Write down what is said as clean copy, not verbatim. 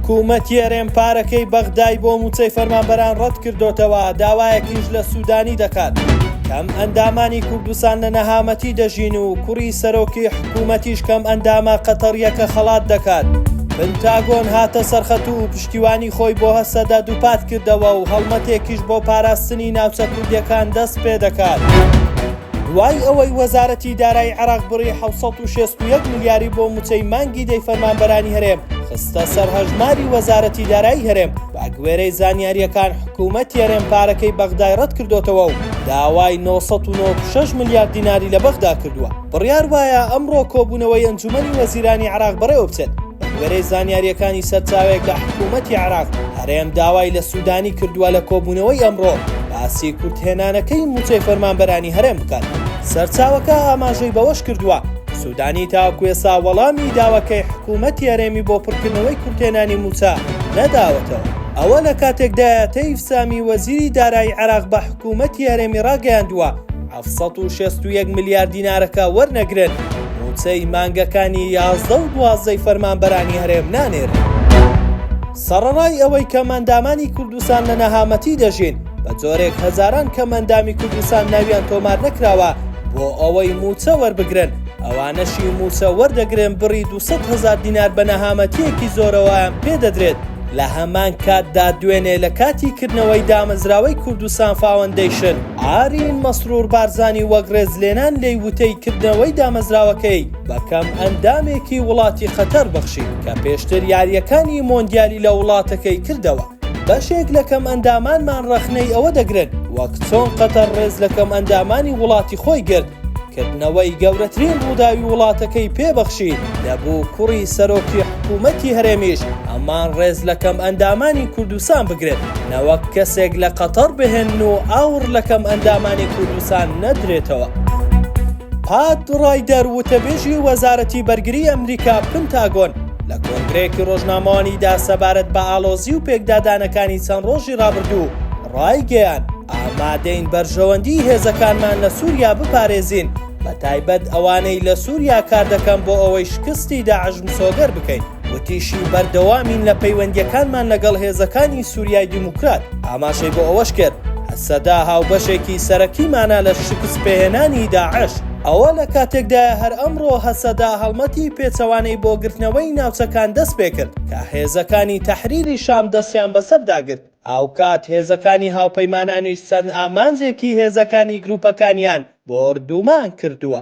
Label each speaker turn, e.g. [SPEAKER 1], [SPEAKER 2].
[SPEAKER 1] حکومەتی هەرێم پارەکەی بەغدای بۆ مووچەی فەرمانبەران ڕەتکردۆتەوە، داوایەکیش لە سوودانی دەکات. کەم ئەندامانی کوردستان لە نەهامەتی دەژین و کوڕی سەرۆکی حکومەتیش کەم ئەندامە قەتەڕییەکە خەڵات دەکات. پنتاگۆن هاتە سەرخەت و پشتیوانی خۆی بۆ هەسەدە دووپات کردەوە و هەڵمەتێکیش بۆ پاراستنی ناوچە کوردییەکان دەست پێدەکات. دوای ئەوەی وەزارەتی دارایی عێراق بڕی 761 ملیاری بۆ مووچەی مانگی دەی فەرمانبەرانی هەرێم خستە سەر هەژماری وەزارەتی دارایی هەرێم، بەگوێرەی زانیارییەکان حکوومەتی هەرێم پارەکەی بەغدای ڕەتکردۆتەوە و داوای 996 ملیار دیناری لە بەغدا کردووە. بڕیار وایە ئەمڕۆ کۆبوونەوەی ئەنجوومەنی وەزیرانی عێراق بەڕێوەبچێت. بەگوێرەی زانیارییەکانی سەرچاوەیەک لە حکوومەتی عێراق، هەرێم داوای لە سوودانی کردووە لە کۆبوونەوەی ئەمڕۆ باسی کورتهێنانەکەی مووچەی فەرمانبەرانی هەرێم بکات. سەرچاوەکە ئاماژەی بەوەش کردووە، سوودانی تاوەکو ئێستا وەڵامی داواکەی حکوومەتی هەرێمی بۆ پڕکردنەوەی کورتهێنانی مووچە نەداوەتەوە. ئەوە لە کاتێکدایە تەیف سامی وەزیری دارایی عێراق بە حکوومەتی هەرێمی ڕاگەیاندووە، 761 ملیار دینارەکە وەرنەگرن، مووچەی مانگەکانی 11 و دوازدەی فەرمانبەرانی هەرێم نانێرن. سەڕەڕای ئەوەی کەمئەندامانی کوردستان لە نەهامەتی دەژین، بە جۆرێک هەزاران کەمئەندامی کوردستان ناویان تۆمار نەکراوە بۆ ئەوەی مووچە وەربگرن، ئەوانەشی مووچە وەردەگرن بڕی 200 هەزار دینار بە نەهامەتییەکی زۆرەوەیان پێدەدرێت، لە هەمان کاتدا دوێنێ لە کاتی کردنەوەی دامەزراوەی کوردستان فاوەندەیشن، ئارین مەسرور بارزانی وەک ڕێزلێنان لێی وتەی کردنەوەی دامەزراوەکەی بە کەم ئەندامێکی وڵاتی قەتەر بەخشی کە پێشتر یارییەکانی مۆندیالی لە وڵاتەکەی کردەوە. بەشێک لە کەم ئەندامانمان ڕەخنەی ئەوە دەگرن وەک چۆن قەتەر ڕێز لە کەم ئەندامانی وڵاتی خۆی گرت، کردنەوەی گەورەترین ڕووداوی وڵاتەکەی پێبەخشی، دەبوو کوڕی سەرۆکی حکوومەتی هەرێمیش هەمان ڕێز لە کەمئەندامانی کوردستان بگرێت، نەوەک کەسێک لە قەتەڕ بهێنن و ئاوڕ لە کەمئەندامانی کوردستان نەدرێتەوە. پات ڕایدەر وتەبێژی وەزارەتی بەرگری ئەمریکا، پنتاگۆن، لە کۆنگرەیەکی ڕۆژنامەوانیدا سەبارەت بە ئاڵۆزی و پێکدادانەکانی چەند ڕۆژی ڕابردوو ڕایگەیاند، ئامادەین بەرژەوەندیی هێزەکانمان لە سووریا بپارێزین، بەتایبەت ئەوانەی لە سووریا کاردەکەن بۆ ئەوەی شکستی داعش مسۆگەر بکەین. وتیشی، بەردەوامین لە پەیوەندییەکانمان لەگەڵ هێزەکانی سووریای دیموکرات. ئاماژەی بۆ ئەوەش کرد، هەسەدە هاوبەشێکی سەرەکیمانە لە شکستپێهێنانی داعش. ئەوە لە کاتێکدایە هەر ئەمڕۆ هەسەدە هەڵمەتی پێچەوانەی بۆ گرتنەوەی ناوچەکان دەستپێکرد کە هێزەکانی تەحریری شام دەستیان بەسەردا گرت. هاوکات هێزەکانی هاوپەیمانانیش چەند ئامانجێکی هێزەکانی گروپەکانیان بۆردومان کردووە.